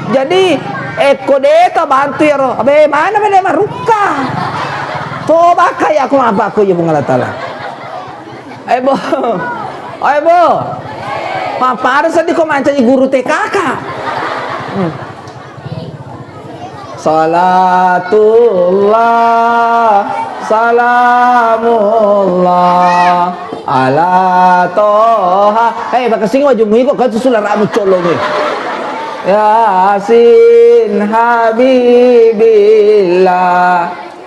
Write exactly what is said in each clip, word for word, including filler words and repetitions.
Jadi, ekko de' tabantu iyaro, abe, mana mene marukka? Tobakka ya aku apa aku ya Puang Allah Taala. Ebo, ebo, mapada seddi ko mancaji guru T K K. Hmm. Salatullah, salamullah, ala Toha. Eh, makessing wajung iko, kan susu lara'mu colong e. Yasin Habibillah.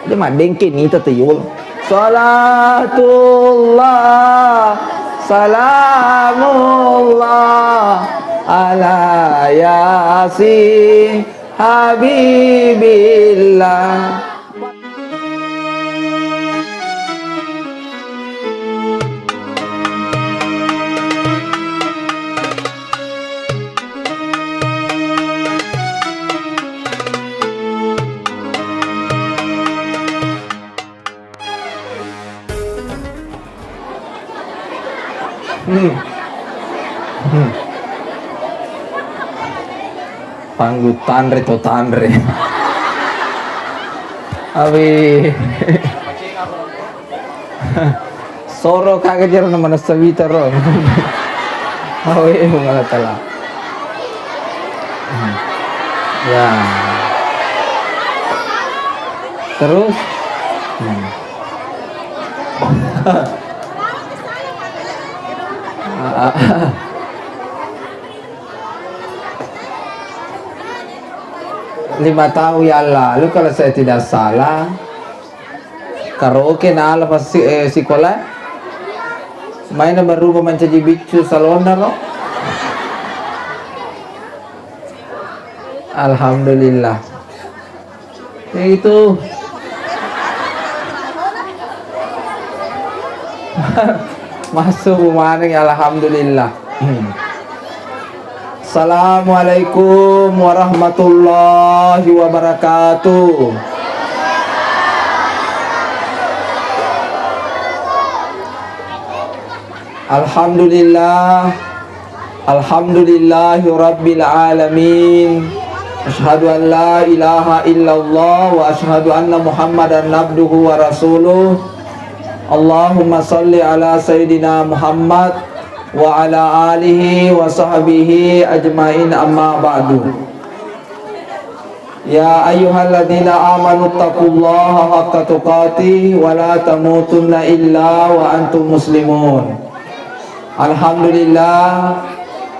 Dia maddengke nita tu yul. Salatullah, salamullah, ala Yasin Habibillah. Hmm. Hmm. Panggu tanre to tanre. Awi. Soro kaga jero na manessa wita ro. Awi, Puang Allah Taala. Hmm. Ya. Terus? Hmm. Lima tahun yang lalu kalau saya tidak salah, karaoke nala pas si-, eh, sikola, maina berubah mencaji biccu salonna ro. Alhamdulillah. Ya itu. Masuk maneng, alhamdulillah. Hmm. Assalamualaikum warahmatullahi wabarakatuh. Alhamdulillah. Alhamdulillahi rabbil alamin. Asyhadu an la ilaha illallah wa asyhadu anna Muhammadan abduhu wa rasuluh. Allahumma salli ala Sayyidina Muhammad wa ala alihi wa sahbihi ajmain, amma ba'du. Ya ayyuhalladzina amanu taqullaha haqqa tuqatih wa la tamutunna illa wa antum muslimun. Alhamdulillah,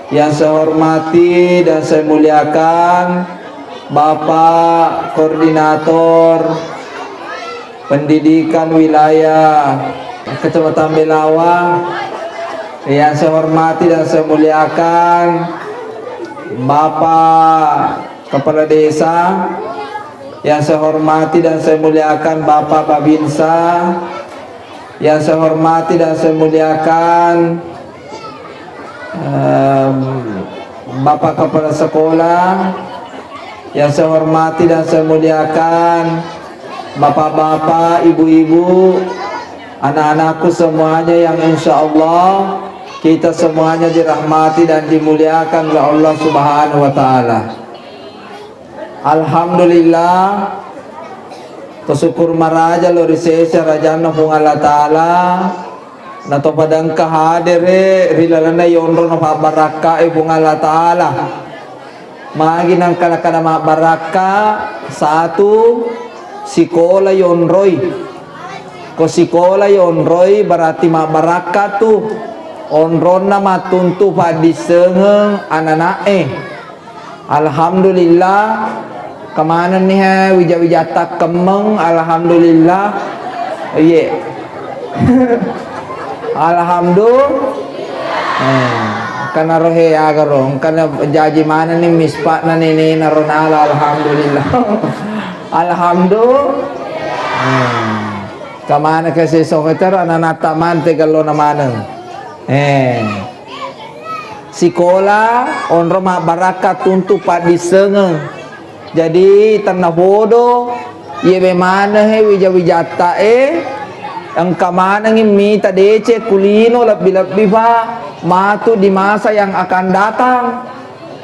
yang saya hormati dan saya muliakan Bapak Koordinator Pendidikan Wilayah Kecamatan Belawa, yang saya hormati dan saya muliakan Bapak Kepala Desa, yang saya hormati dan saya muliakan Bapak Babinsa, yang saya hormati dan saya muliakan, em, Bapak Kepala Sekolah, yang saya hormati dan saya muliakan Bapak-bapak, Ibu-ibu, anak-anakku semuanya yang insya Allah kita semuanya dirahmati dan dimuliakan oleh Allah Subhanahu wa Ta'ala. Alhamdulillah, to syukur maraja lao ri sese arajanna Puang Allah Ta'ala, na to pada engka hadere ri lalenna yonro na pabbarakkae Puang Allah Ta'ala. Magi nangka nakkeda mabbarakka? Satu, sikola yonroi. Ko sikola yonroi berarti mabbarakka tu. Onronna mattuntu paddissengeng anana'e. Alhamdulillah, kemanenni he wija-wijatta kemmeng, alhamdulillah. Iye. Alhamdulillah. Eh, engkana rohe agaro, engkana jaji manenni mispa'na nenena ronala, alhamdulillah. Alhamdulillah. Eh, kemana ke sesong itu ananata mante gallona maneng. Eh. Sikola onro mabbarakka tuntu paddissengeng. Jadi tennapodo iye memaneng he wija-wijatta e, engka manengngi mita deceng ku lino lebbi-lebbi pa matu di masa yang akan datang.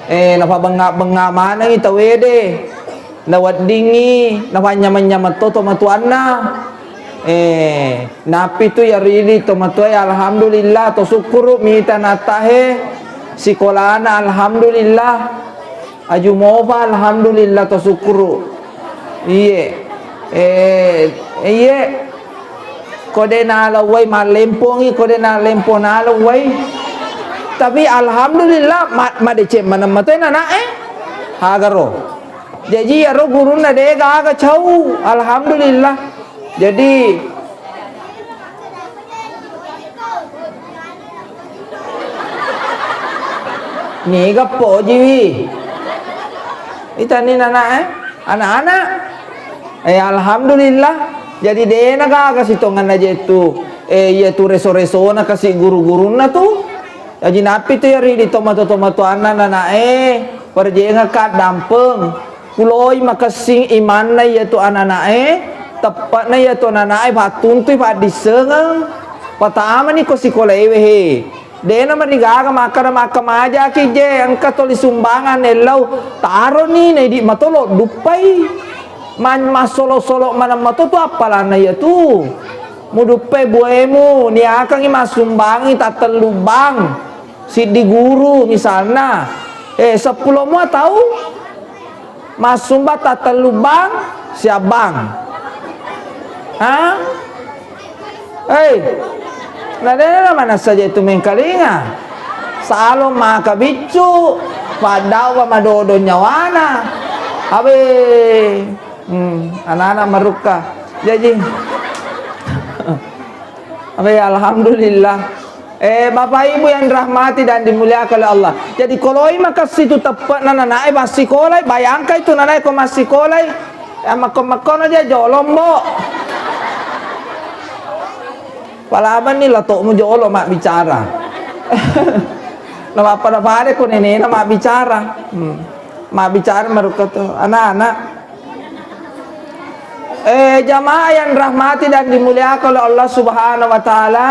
Eh, nafabengnga-bengnga manengngi tauwede, naweddingngi nafanynyameng-nyameng to tomatoanna. Eh, nappi tu yaridi tomatoae, alhamdulillah, to sukkuru mita nattahe sikolana, alhamdulillah. Aju mofa, alhamdulillah, to sukkuru. Iye. Eh, iye. Ko de nala uwai mallempongi, ko de nallempo nala uwai. Tapi alhamdulillah, ma-, madeceng maneng matoe nanae. Hagaro. Jaji iyaro gurunna de gaga cau. Alhamdulillah. Jadi Niga pojiwi. Itani nanae, anak-anak. Eh, alhamdulillah. Jadi dena gaga sitongenna jettu. Eh, iya tu reso-resona kasi guru-gurunna tu. Jaji nappi tu yaridi tomatoa-tomatoanna nanae, parjengekka dampeng. Kuloi makessing imanna iyatu anana'e, teppe'na iyatu anana'e fattuntui faddissengeng. Patamani ko sikolaewe he. De'na marigaga makkada makkamajaki je, engka toli sumbangan ellau, taroni naidi matolo duppai. Man-, massolo-solo maneng mato tu appalanna iyatu. Muduppai buaemu, niakangi massumbangi tattellu bank. Siddi guru misalna, eh, seppulo mua tau massumba tattellu bang, siabbang. Ha? Hei, na dena manessa je tu mengkalinga. Salo maka biccu, paddawa madodo nyawana. Abe, hmm, anak-anak marukka. Jaji, Abe, alhamdulillah. Eh, Bapak Ibu yang dirahmati dan dimuliakan oleh Allah. Jadi, koloi makessi tu teppe'na nanae massikolai, bayangkan itu nanae ko massikolai, ya, makko-makkono je jolombo. Palabanni lato'mu jolo mabbicara. Na mappada-pada ko nenena mabbicara. Hmm. Mabbicara marukka to anak-anak. Eh, jamaah yang dirahmati dan dimuliakan oleh Allah Subhanahu wa Ta'ala,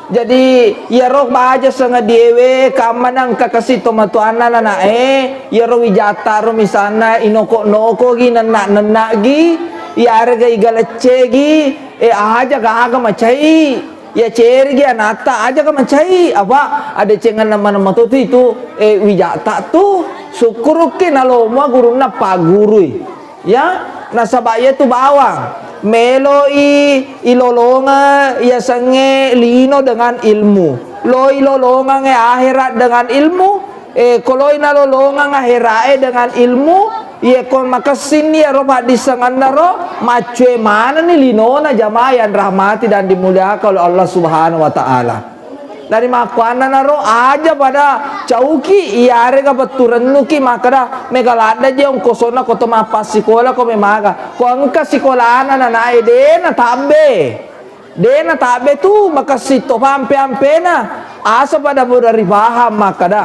jadi, iyaro baja sengediewe, kammanang kakasi tomatoanna nanae, iyaro wijatta ro misalna, inoko-nokogi, nenna-nennagi, iyarega igaleccegi, eh, aja gaga macai. Iya cerigi anatta, ajaka macai, apa adecengenna maneng matotu itu, eh, wijata tu, sukkuruki nalomoa gurunna paggurui. Ya, nasaba iyatu bawang, meloi ilolonga yasengnge lino dengan ilmu, loi lolongangnge akhirat dengan ilmu, Eh, koloi nalolongeng akherae dengan ilmu, iye ko makessinni iyaro paddissengenna ro, maccue manenni linona jamaah yang dirahmati dan dimuliakan oleh Allah Subhanahu wa Ta'ala. Narimakkuannanaro aja pada cauki, iyarega bettu rennuki makkeda, mega ladde je ongkosonna ko to mappassikola ko memaga. Ko engka sikolana nanae de natabbe. De natabbe tu makessing to ampe-ampena. Asa pada-pada ripahang makkeda,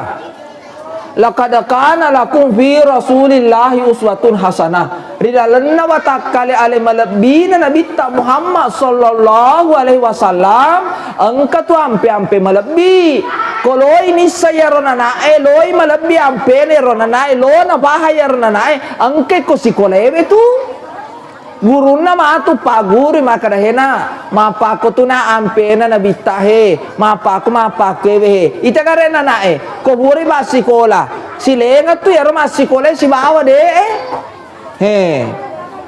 "Laqad kana lakum fi Rasulillahi uswatun hasanah." Ri lalenna watakkale ale malebbina Nabitta Muhammad sallallahu alaihi wasallam, engka tu ampe-ampe malebbi. Koloi nissa iyaro nanae, loi malebbi ampena iyaro nanae, lo napaha iyaro nanae, engka ko sikolaewe tu. Gurunna matu pagguru makkeda, "Hena, mappakko tu na ampena Nabitta he, mappakko, mappakko ewe he." Ita garena nae, ko pura massikola, silenga tu iyaro massikola sibawa de e. He.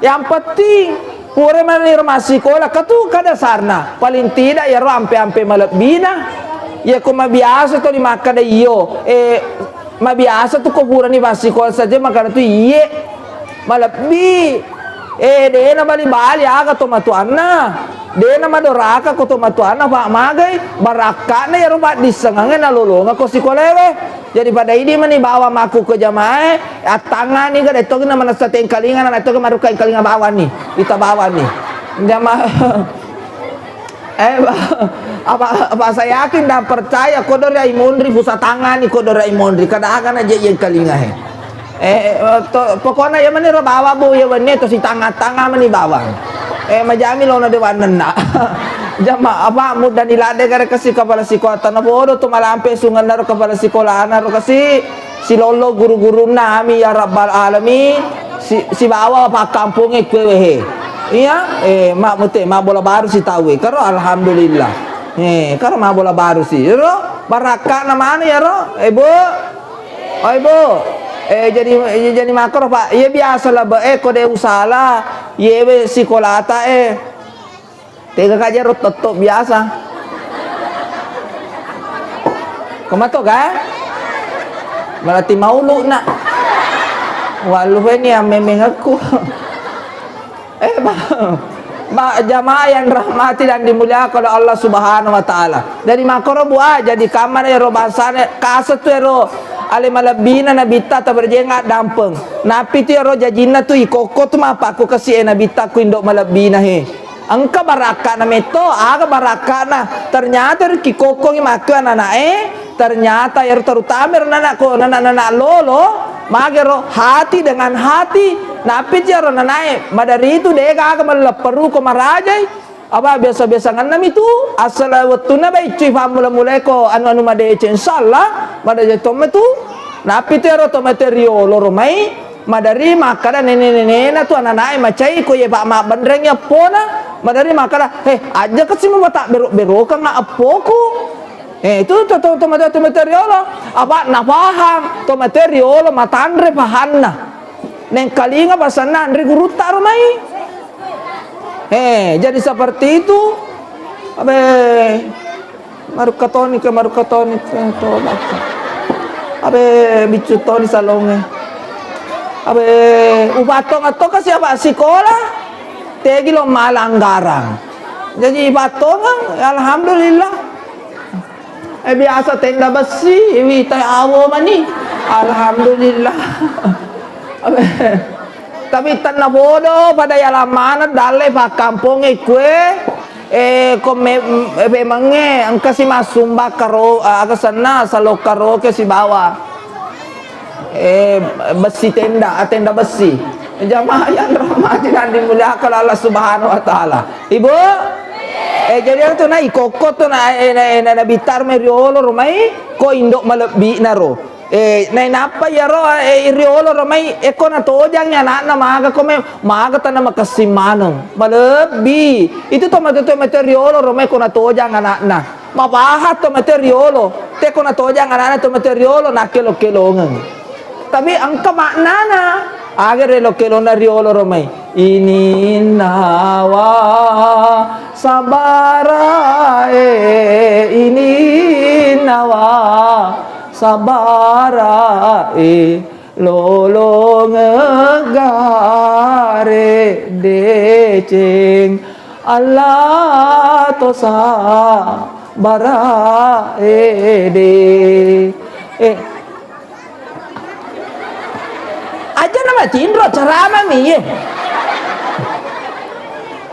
Yang penting pura maniro massikola, katu kada sarna, paling tidak iyaro ampe-ampe malebbina. Iya ko mabiasa toli makkeda iyo, eh, mabiasa tu ko purani massikola saja makkeda tu iye. Malebbi. Eh, de nabali-bali aga tomatoanna. De namadoraka ko tomatoanna, fa magai barakka'na iyaro paddissengengnge nalolongeng ko sikolaewe. Jadi pada idi mani bawang makku ke jamae, attangani ga detto na manessa tengkalinga, na detto marukka engkalinga bawanni, ita bawanni. Jama Eh, ba-, apa, apa saya yakin dan percaya, kodo rai monri, pusa tangani kodo rai monri, kada aga na je engkalinga he. Eh, eh, to, pokokna iya mani ro bawa bu, iya wenni to sitanga-tanga mani bawang. Eh, majami lo na dewan nenna. Jama, apa, muda ni ladde gare kasi kepala sekolah tanah bodoh tu malampe sungan naro kepala sekolah ana ro kasi. silollo guru-gurunna, amin ya rabbal alamin, si-, sibawa pakkampongnge kuewe he. Iya, eh, ma-, mute, mabbola baru si tauwe. Karo alhamdulillah. Eh, karo mabbola baru si. Ro, barakka'na mana ya ro? Eh, Bu. Oi, Bu. Eh, jadi, jadi makkoro, Pak. Iya biasa lah, Bu. Eh, ko de usala. Yewe sikolata, eh. Tega kaja ro tetto biasa. Komato ka? Berarti maulu nak. Walu ini yang memeng aku. Eh, ba-, ba-, jamaah yang rahmati dan dimuliakan oleh Allah Subhanahu wa Ta'ala. Jadi makkoro, Bu, ah, jadi kamar ero bangsana, kasa tu ero ale malebbina nabitta taberjenga dampeng. Napi tu ero jajinna tu ikokko tu mapakku kasi e nabitta ku indo malebbina he. Engka barakka'na metto, aga barakka'na. Ternyata ero kikokkongi makku anak-anak e, ternyata ero terutama ero nana ko nana-nana lolo, magero hati dengan hati. Napi tu ero nanae, madari tu de gaga mallepperu ko marajai. Apa biasa-biasa ngennami tu, asal wettunna baiccu fammula-mulai ko anu-anu madeceng, insyaallah madeceng tomme tu. Napi tu ero to mate riolo ro mai, madari makkada nene-nenena tu anak-anak e macai ko ye pa mabbenreng eppona, madari makkada, "He, aja kasi mu mata bero-berokang eppoku." Eh, itu to, to, to mate, to mate riolo. Apa nafahang to mate riolo matanre pahanna. Nengkalinga basanna anre gurutta ro mai. Eh, jadi seperti itu. Abe, marukka toni ke, marukka toni ke, toba. Abe, biccu toni salonge. Abe, upattong atto kasi apa sikola? Tegi lo malanggarang. Jadi pattongang, alhamdulillah. Eh, biasa tenda besi, witai awo mani. Alhamdulillah. Tapi tenna bodo pada yalang maneng dalle pakkampongnge kue, eh, ko me-, pemengnge engka si massumba karo-, aga senna salo karaoke sibawa. Eh, besi tenda, ah, tenda besi. Jamaah yang dirahmati dan dimuliakan Allah Subhanahu wa Ta'ala. Ibu? Eh, jadi itu na ikokko tu na, eh, na, eh, na, na bitar mai riolo ro mai, ko indo malebbi na ro. Eh, nainappa iyaro, eh, riolo ro mai, eh, ko natojang anakna maga ko me-, maga tana makessing maneng. Malebbi. Itu to mate-, to mate riolo ro mai ko natojang anakna. Mapahang to mate riolo, te ko natojang anakna to mate riolo, nakkelo-kelongeng. Tapi engka maknana, aga relo-kelonna riolo ro mai. Ininnawa sabarae, ininnawa sabarae. Lolongeng gare deceng, Allah tosa bara ede. Eh. Aja na matinro, ceramah mi, ye.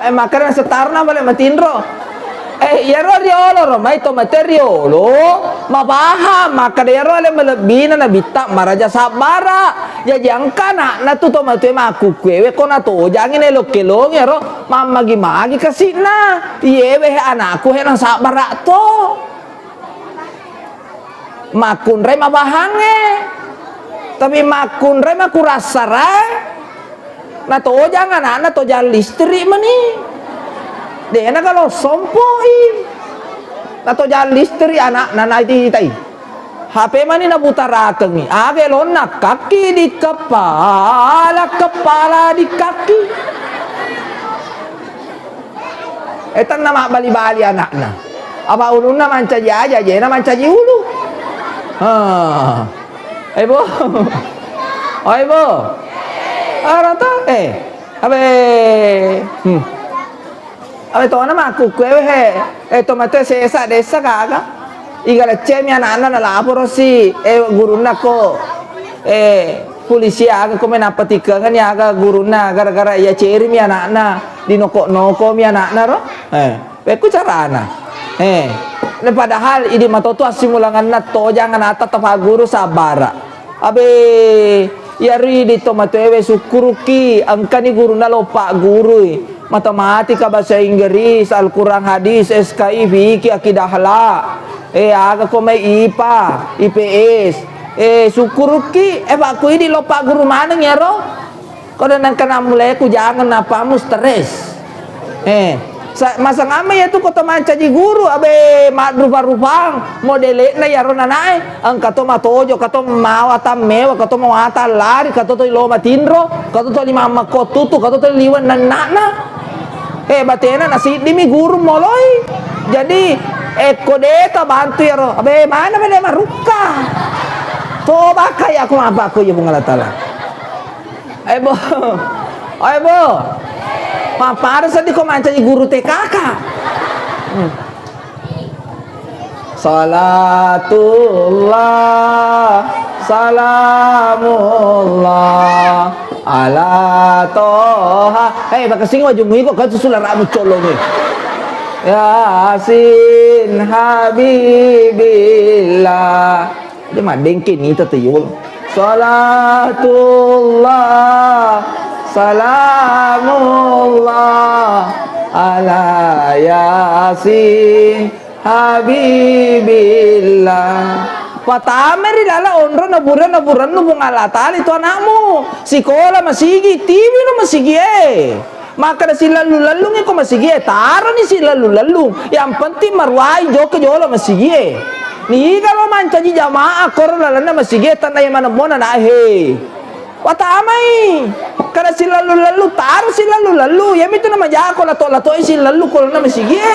Eh, makkeda setarna bale matinro. Eh, iyaro riolo ro mai to mate riolo, mapahang makkeda iyaro ale malebbina nabitta maraja sabbara. Jaji engka anakna tu to mate makkukkuewe ko natojangi nelo kelong iyaro mammagi-magi kasi'na. Iyewe he anakku he nasabbara to. Makkunrai mabahangnge, tapi makkunrai makurassarae, natojang anakna tojang listrik mani. De'na galo sompoi. Natojang listrik anakna naitai. H P mani nabutarakengngi. Aga elonna kaki di kepala, kepala di kaki. Eh, tenna mabbali-bali anakna. Apa ulunna mancaji aja, jena mancaji ulu. Ha. Eh, Bo. Oi, Bo. Arata, eh. Abe. Hmm. Abe tona makkukkuewe he. Eh, to mate sesa desa kaga. Iga leccemi anakna nalaporosi, eh, gurunna ko, eh, polisi aga ko menappa tikkengenni aga gurunna gara-gara iya cerimi anakna, dinoko-nokomi anakna ro. Eh, pekku carana. Eh, ne padahal idi matoto assimulangenna tojang anakta tapagguru sabbara. Abe, iyaro idi tomatoewe sukkuruki, engkani gurunna lo paggurui. Matematika, bahasa Inggris, Al-Quran, hadis, S K I, fikih, akidah akhlak. Eh, aga ko mai ipa, I P S. Eh, sukkurukki, eh, pakkuidi lo pagguru maneng iyaro. Ko de nengka nammulai ku jangan napamu stres. Eh, sa-, masangamma iyatu ko to mancaji guru, abe, madrupa-rupang modele'na iyaro nanae, engka to matojo, ka to mawa tammewa, ka to mawatang lari, ka to to lo matinro, ka to to lima mekko tutu, ka to to liweng nenna'na. Eh, batena nasiddimi guru moloi. Jadi, eh, ko de tabantu iyaro, abe, mana mene marukka. Toba kai aku mabakku ya Puang Allah Taala. Ayo, Bo. Ayo, Bo. Mappara seddi ko mancaji guru T K K. Hmm. Salatullah, salamullah, ala Toha. Eh, bakasing wajummu iko, kan susu lara'mu colongi. Yasin Habibillah. Dia madengke nita teyol. Salatullah, salamullah, ala Yasin, Habibillah. Patamai ri laleng onro nabureng-, naburennu Puang Allah Taala itu anakmu. Sikola masigi, tiwi lo masigi e. Makkeda silellu-lellungngi ko masigie, taroni silellu-lellung. Yang penting maruai jokke jolo masigie. Niga lo mancaji jamaah koro lalenna masigie, tenna iya manemmona na he. Watamai. Kada silellu-lellung, taro silellu-lellung. Iyamitu namajako lato-latoi silellu ko lalenna masigie.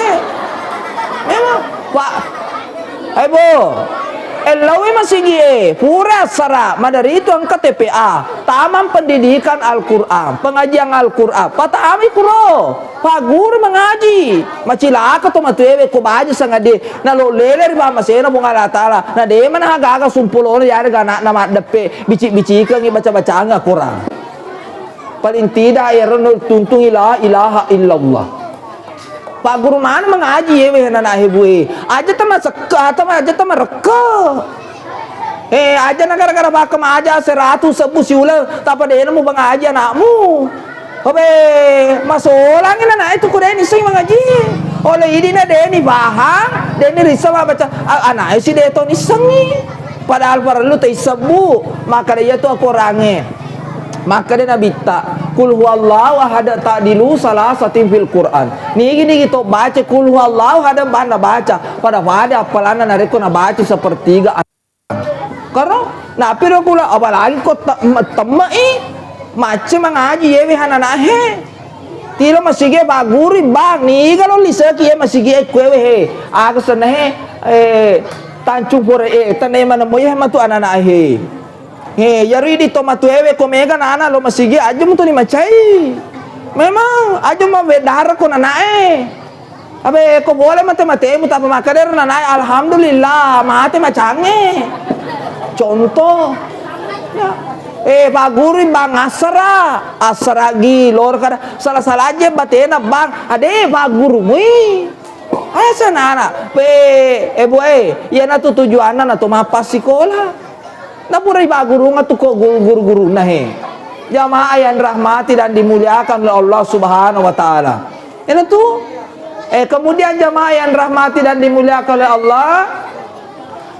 Memang, Pak. Hai, Bo. Ellaui masigie, pura assara, madaritu engka T P A, Taman Pendidikan Al-Quran, pengajian Al-Quran, patamai kuro, pagguru mangaji, macilaka to matuewe ko baja sangadie, nalo lele ri pammasena Puang Allah Taala, na de mana gaga sumpulona yarega anakna maddeppe, bicik-bicikengi baca-bacanga Quran. Paling tidak iyaro tuntungi la ilaha illallah. Pagguru maneng mangaji yewe anak-anak hebue. Aja tamasekka, tama-, aja tamarekka. Eh, aja na gara-gara pakkamaja seratu sebbu siuleng, tapa dena mupangaji anakmu. Obe, masolangi anak itu ku deni sing mangaji. Oleh idina deni paham, deni rissa baca, a-, anak isi deto nisengi. Padahal parellu taissebbu, makkeda iyatu akorangnge. Makkeda Nabitta, "Qul huwallahu ahad ta'dilu salasatin fil Qur'an." Nigi-nigi to baca qul huwallahu ahad banna baca, pada-pada appalanna narekko nabaca sepertiga. Karo, napiro kula, apalagi ko te-, me-, temme'i, macce mangaji yewe anak-anak he. Tilo masigi e pagguru bang, niga lo liseki ye masigi e kuewe he. Aga senna he, eh, tancung pore e, tenna manemmoi he matu anak-anak he. He, yaro idi to matuewe ko mega nana lo masigi, aja mutu ni macai. Memang, aja ma bedara ko nanae. Abe, ko boleh mate-matemu, tapi makkeda ro nanae, alhamdulillah, mate macange. Contoh. Ya. Eh, pagguru bang assara, assara gi, lor kada, salah-salah aja batena bang, ade pagguru mui. Asa nana, pe, eh, bu, eh, iya natu tujuanna natu mappassikola. Napurai paggurunga tu ko guru-, guru-gurunna he. Jamaah yang rahmati dan dimuliakan oleh Allah Subhanahu wa Ta'ala. Ina tu, eh, kemudian jamaah yang rahmati dan dimuliakan oleh Allah,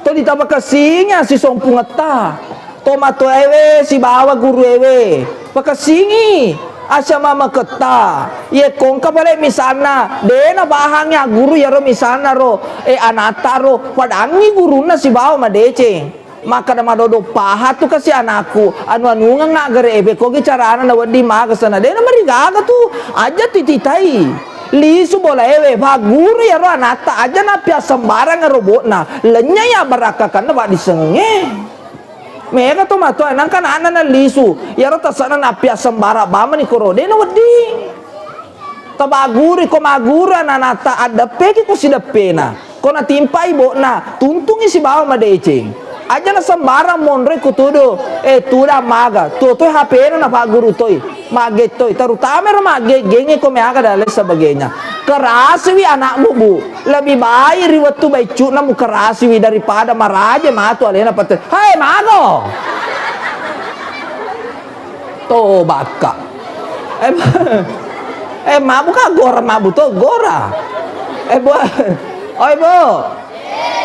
to ditapakessingi sisompungetta, to matoewe sibawa guruewe, pakessingi asya mamaketta. Ye kongka pale misalna, dena pahangi guru yaro misalna ro, eh, anatta ro, padangi gurunna sibawa madeceng. Makkeda madodo paha tu kasi anakku, anu-anungengnga gere ebe kogi carana nawedding maga sana. Dena marigaga tu, aja tititai. Lisu bolaewe, pagguru yaro anatta, aja nappiassembarang robokna. Lennyai abbarakkakanna paddisengenge. Mega to matoa, nangka anakna nalisu, yaro tassana nappiassembarang bamani koro, dena wedding. Tapagguri ko magguru ananatta, addeppeki ko sideppena. Ko natimpai bokna, tuntungi sibawa madeceng. Aja na sembarang monroi kutudu, eh, tudang maga, tuo toi H P-na napagguru toi, magge toi, terutama ro magge-, genge ko meaga dan lain sebagainya. Kerasiwi anakmu, Bu. Lebih baik ri wettu baiccu'na mukerasiwi daripada maraja matu alena pate. Hai, mago! Tobakka. Eh, eh, mabbuka gora, mabbu to gora. Eh, bu, oi, Bu.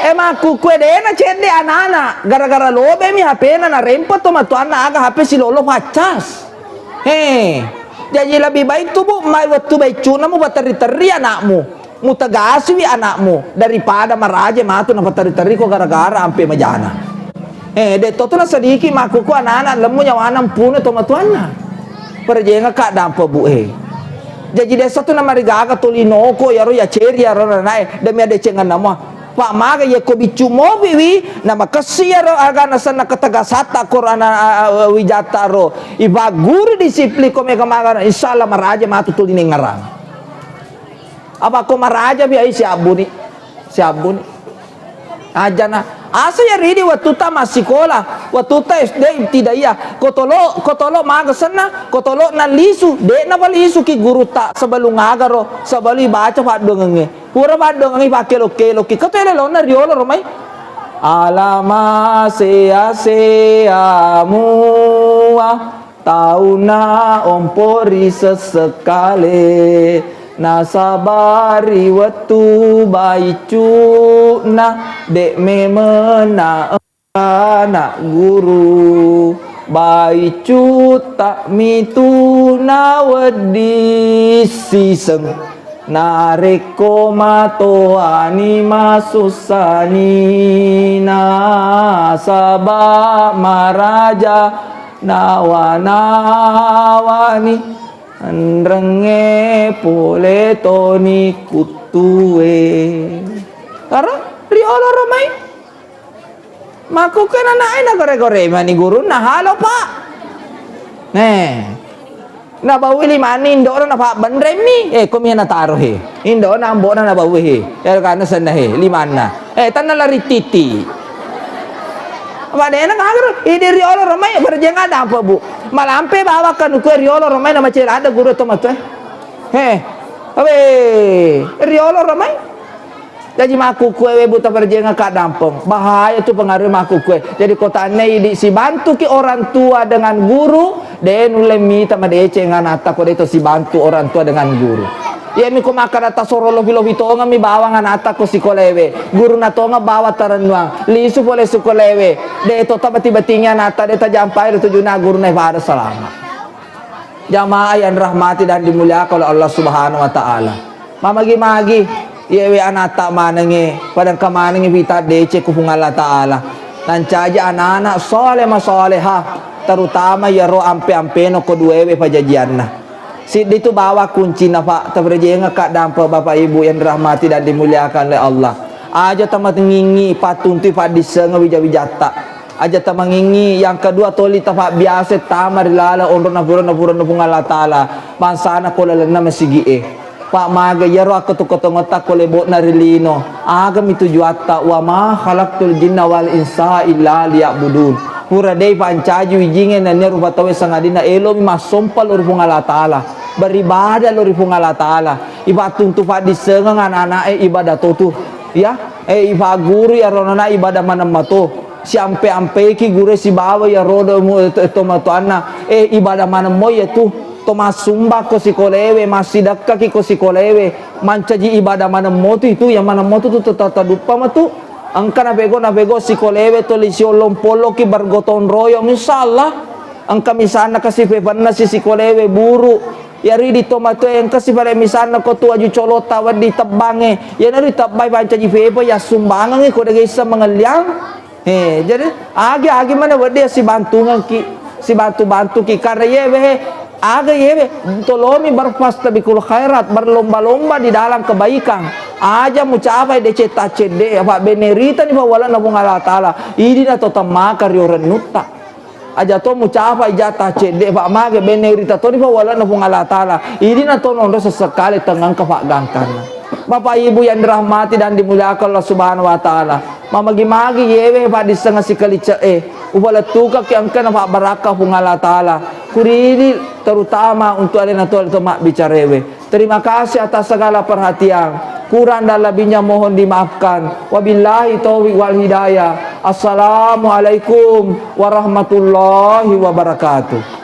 Eh, makkukkue dena cedde anana, gara-gara lobemi H P-na, narempa to matuanna aga H P silolo faccas. He, jaji lebih baik tu, Bu, mai wettu baiccu'na mupaterri-terri anakmu, mutegasiwi anakmu daripada maraja matu napaterri-terri ko gara-gara ampe majana. Eh, de to tu nasadiki makkukku anana lemmu nyawana mpuna to matuanna. Perjengaka dampe, Bu, eh. Jaji desa tu namarigaga tolinoko yaro yaceri yaro nanae demi adecenganna mua. Pak maga yekko biccu mopiwi, namakessi yaro agana senna ketegasatta korana, a, a, wijatta ro. Ipagguru disiplin ko mega magana, insyaallah maraja matu tolinengngarang. Apa ko maraja bi ai siabbuni. Siabbuni. Ajana. Asa ya ridi wattutta massikola, wattutta S D ibtidaiyah. Kotolo, kotolo maga senna, kotolo nalisu, de napa lisu ki gurutta sebelum agaro, sebelum baca paddoangengnge. Pura paddoangengnge pakkelo-keloki, ketu elelonna riolo romai. Alama sea-sea mua. Taunna ompori sessekale, nasaba ri wettu baiccu'na, de memeng na anak guru. Baiccu'ta mitu nawedding siseng. Narekko matoani masussani, nasaba maraja nawa-nawani, enrengnge pole toni kuttue. Taro riolo romai. Makkukku nanae nagore-gore mani gurunna, "Halo, Pak." Eh. Nabaui limanna indo'na napabbenremmi. Eh, komi nataro he. Indo'na ambo'na nabaui he. Ero kana senna he, limanna. Eh, tanna lari titi. Apa dena ngagero, idi riolo romai berjenga dampe, Bu. Malampe bawa kanukku riolo romai namacela ada guru to matu, eh. He. Awe, riolo romai. Jaji makkukkuewe buta berjenga kaddampeng. Bahaya tu pengaruh makkukkuewe. Jadi ko tannai idi sibantuki orang tua dengan guru, de nulle mita madeceng anatta ko de to sibantu orang tua dengan guru. Iyami ko makkada tasoro lofi-lofi tongeng mi bawang anatta ko sikolewe. Guruna tongeng bawa tarennuang. Lisu pole sikolewe. De to tabati-batingi anatta de tajampai ri tujuna guruna pada salama. Jamaah yang dirahmati dan dimuliakan oleh Allah Subhanahu wa Ta'ala. Mamagi-magi, iyewe anatta manengnge, pada engka manengnge fita deceng ku Puang Allah Ta'ala. Nancaji anak-anak soleh masoleha, terutama iyaro ampe-ampeno ko duwewe pajajianna. Siddi tu bawa kuncinna, Pak, taperjengekka dampe Bapak Ibu yang dirahmati dan dimuliakan oleh Allah. Aja tamatengingi pattuntui paddissengeng wija-wijatta. Aja tamangingi, yang kedua toli tafabbiasa tama ri laleng onrona purana purana Puang Allah Ta'ala, bangsana ko lalenna masigi'e. Pak maga iyaro akkato-katongetta ko lebo'na ri lino, agami tujuatta, "Wa ma khalaqtul jinna wal insa illa liya'budun." Pura dei pancaji wijingnge nennia rupa tauwe sangadinna elomi massompa lao ri Puang Allah Ta'ala, beribadah lao ri Puang Allah Ta'ala, ipattuntu paddissengeng anak-anak'e ibadah totu, ya, eh, ipagguru iyaro anak ibadah maneng mato. Siampe-ampeki gure sibawa iyaro do mu-, to-, tomatoanna, eh, ibadah maneng moi iyatu, to massumbakko sikolewe, massidekkaki ko sikolewe, mancaji ibadah maneng motu itu, yang maneng motu tu tata-, taduppa matu. Engka napego, napego sikolewe toli siollong-pollongki bergotong royong, insyaallah. Engka misalna kasi pepenna si sikolewe buru, yari di tomatoe engka sipale misalna ko tu aju colotta wedding tebbangnge, iyanaro itebbai pancaji pepe yassumbangengngi ko dega isseng mangelliang. He, jadi, agi-agi mana wedding sibantungengki, sibantu-bantuki. Karena yewe, he, aga yewe, tolomi berfastabiqul khairat, berlomba-lomba di dalam kebaikan. Aja mucapai decetta cedde, apa beneritani pawalana Puang Allah Ta'ala. Idina to temmaka rio rennutta. Aja to mucapai jata cedde, apa mage benerita toni pawalana Puang Allah Ta'ala. Idina to nonro sesekali tengengka paggangkanna. Bapak Ibu yang dirahmati dan dimuliakan Allah Subhanahu wa Ta'ala. Mamagi-magi yewe paddissengeng sikalice'e, upalettukaki engkana pabbarakka Puang Allah Ta'ala. Kurini terutama untuk alena to, to mabbicarewe. Terima kasih atas segala perhatian. Kurang dan lebihnya mohon dimaafkan. Wabillahi taufiq wal hidayah. Assalamualaikum warahmatullahi wabarakatuh.